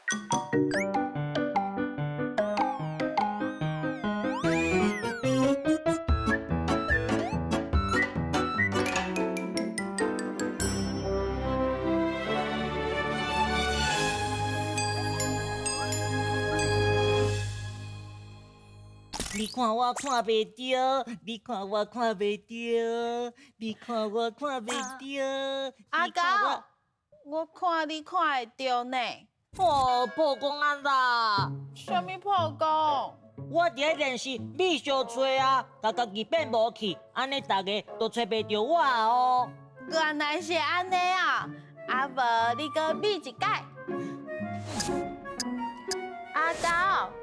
你看我看袂著，你看我看袂著，你看我看袂著。阿狗，我看你看會著呢。哦，破功啊啦！啥物破功？我佇咧練習秘相揣啊，共家己變無去，按呢逐家都揣袂著我哦。原來是按呢啊！啊無，你閣比一擺。阿狗，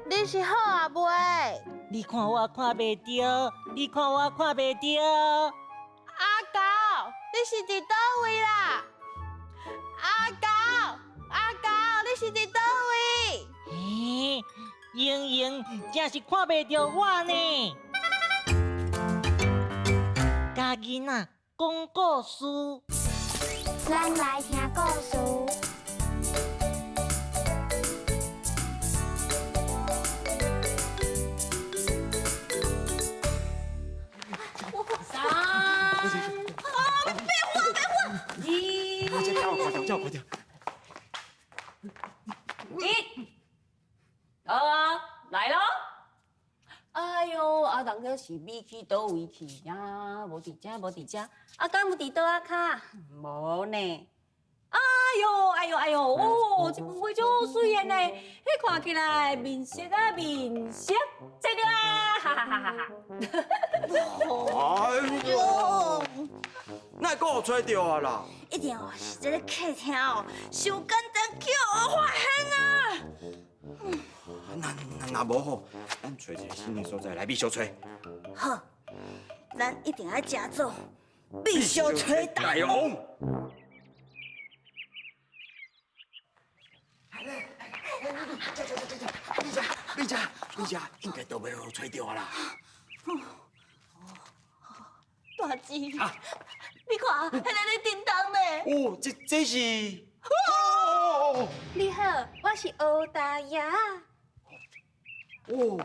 你是好啊袂？你看我看袂著，你看我看袂著。阿狗，你是佇佗位啦？阿狗，阿狗，你是佇佗位？咦，瑩瑩真是看袂著我呢。教囡仔講故事，咱來聽故事。三，啊，白花白花，二，這我看著，這我看著。一，好啊，來囉。哎喲，啊，人家是米去佗位去呀？無佇遮，無佇遮。啊，敢有佇桌仔跤？無呢。哎喲，哎喲，哎喲，哦，這盆花足媠的呢，彼看起來面色啊面色，這個啊，哈哈哈哈哈。哎喲，哪會閣予揣著啊啦？一定哦是這个客廳哦，傷簡單去予發現啊！那那若無吼，咱揣一个新的所在來秘相揣。好，咱一定愛食做秘相揣大王。這這這這，你遮你遮你遮應該都袂予揣著啊啦。大姊，你看，彼个咧叮當呢？哦，這這是。你好，我是烏大爺。哦，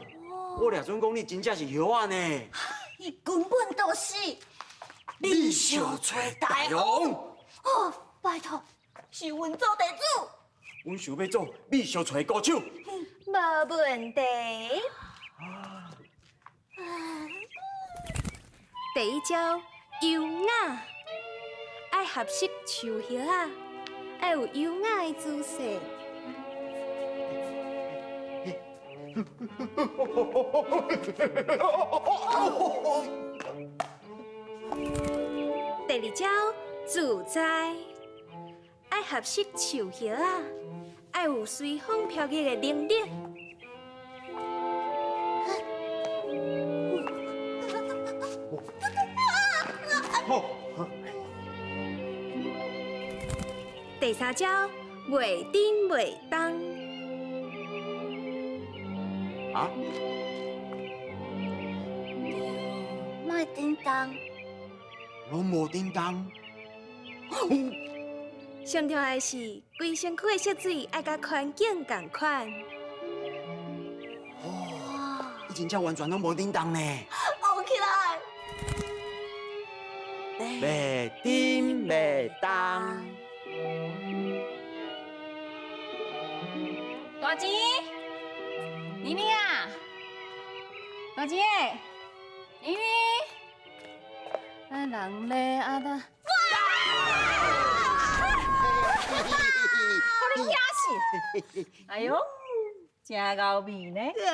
我掠準講你真正是葉仔呢。伊根本就是秘相揣大王。哦，拜託，是阮做地主。阮想欲做秘相揣高手。無問題。第一招，優雅，愛合適樹葉仔，愛有優雅的姿勢。第二招，自在，愛合適樹葉仔，愛有隨風飄逸的能力。第三招，袂振袂動。啊？莫振動。攏無振動。上重要的是，規身軀的色水愛佮環境仝款。哦，伊真正完全攏無振動呢。學起來。袂振袂動。大姊，妮妮啊，大姊，妮妮，啊人咧啊呾，哇！予你嚇死！哎喲，真𠢕味呢！哎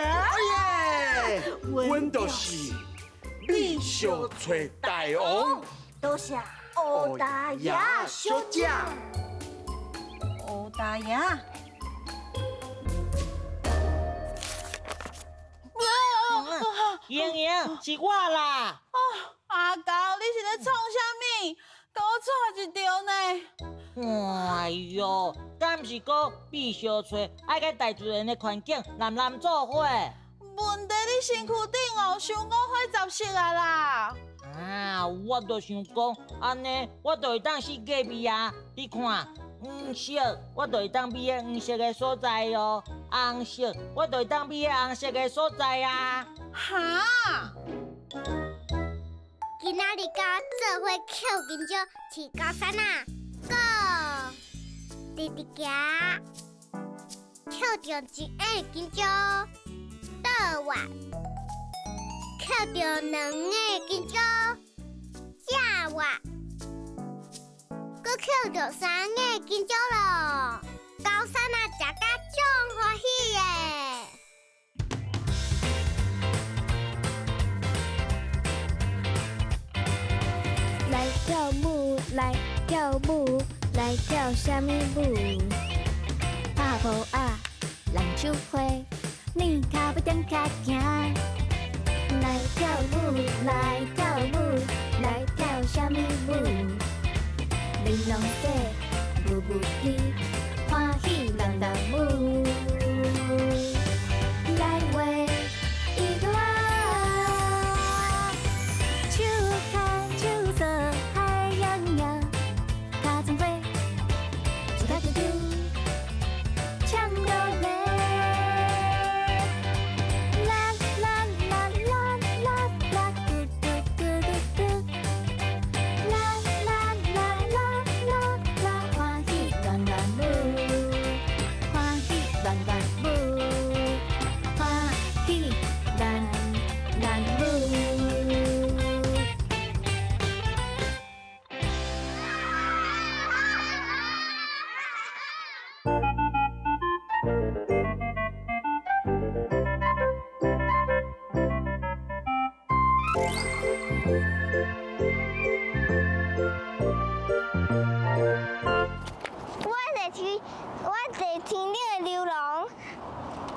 耶，阮就是秘相揣大王，多謝烏大爺小姐。烏大爺。瑩瑩，是我啦！哦，阿狗，你是咧創啥物？共我掣一著呢！哎喲，敢毋是講秘相揣愛佮大自然的環境湳湳做伙？問題你身軀頂哦，傷五花雜色啊啦！啊，我就想講，按呢我就會當四界避啊！你看，黄色，我就会当避在黄色的所在哦。红色，我就会当避在红色的所在啊。哈？今仔日佮我做伙捡金蕉，饲高山啊，Go！直直行，捡著一个金蕉，倒弯，捡著两个金蕉，正弯，阁捡著三个金蕉咯。高山啊，食甲足欢喜的。来跳舞，来跳舞，来跳啥物舞？拍步仔，人手花，你跤步踮较行。来跳舞，来跳舞，来跳啥物舞？玲珑说，舞舞起，欢喜人人舞。来画一个啊，手牵手做海洋呀，尻川花，一甲丢丢，唱落来。啦啦啦啦啦啦，嘟嘟嘟嘟嘟。啦啦啦啦啦啦，欢喜乱乱舞，欢喜乱乱舞，欢喜乱乱舞。我坐天，我坐天顶的流浪。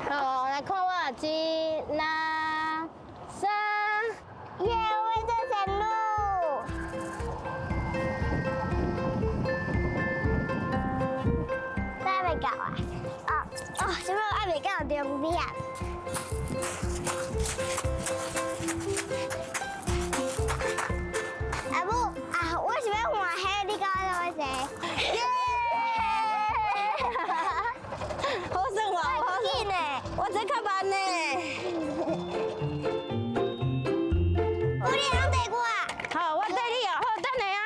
好，来看我，一、两、三。耶！我做仙女。还袂到啊？哦哦，什么还袂到终点？阿母啊，我是欲换彼，你教我怎么踅？耶！好耍无？好紧呢！我这较慢呢。有你会当缀我？好，我缀你哦。好，等下啊。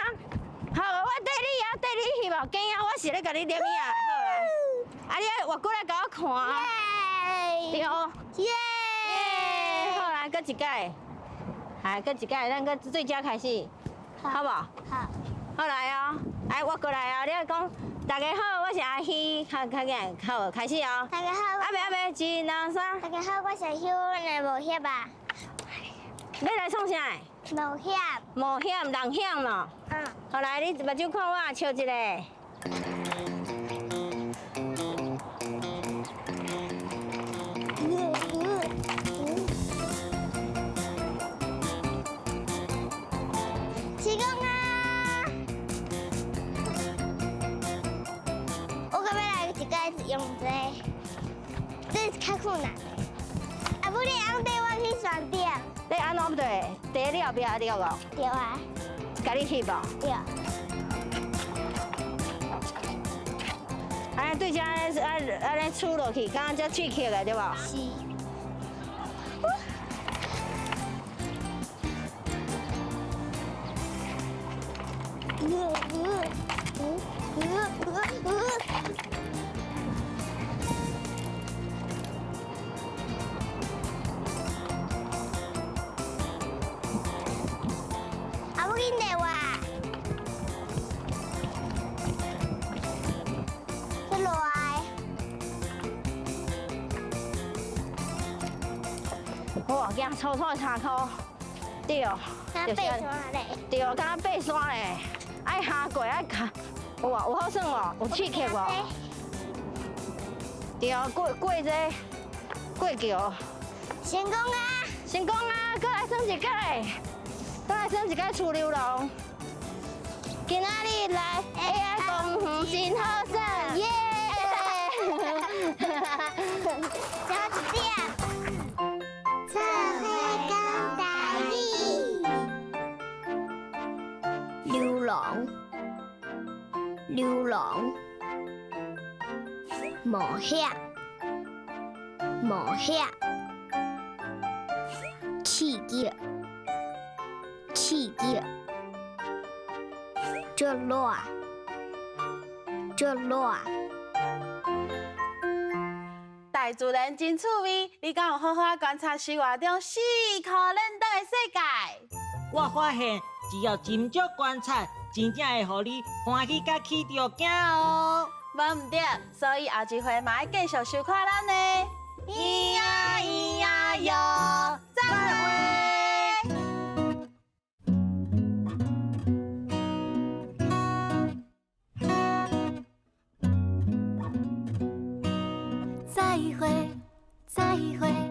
好，我缀你啊，缀你去无？惊啊，我是咧共你点影。好来，啊，你爱活过来共我看啊。对哦。耶！好来，阁一摆。来，阁一摆，咱阁对这开始，好无？好。好来哦，来我过来哦，你爱讲，大家好，我是阿希，较较紧，好，开始哦。大家好。阿未阿未，一、两、三。大家好，我是许的冒险啊。欲来创啥？冒险。冒险，人险咯。嗯。好来，你目睭看我，笑一个。成功啊！我阁欲来一摆用这个，这是较困难的。阿母，你会当缀我去山顶？你按怎缀？缀你后壁对无？对啊。共你翕无？对。按呢对这按呢杵落去，敢若这喙刻的对无？是。阿母紧缀我。去落来。哇，行粗粗的衫裤，对。敢爬山咧？对，敢爬山咧，爱下过爱卡，有无？有好耍无？有刺激无？对，过过这过桥。成功啊！成功啊！阁来耍一摆，阁来耍一摆出溜龙。今仔日来 AI 公园真好耍，耶！小一点。做伙讲台语。流浪，流浪。冒險，冒險，刺激，刺激，足熱，足熱。大自然真趣味，你敢有好好仔觀察生活中四箍輪轉的世界？我發現，只要斟酌觀察，真正會予你歡喜佮起著驚哦。無毋對，所以後一回嘛愛繼續收看咱的。咿呀咿呀喲，再會。再會，再會。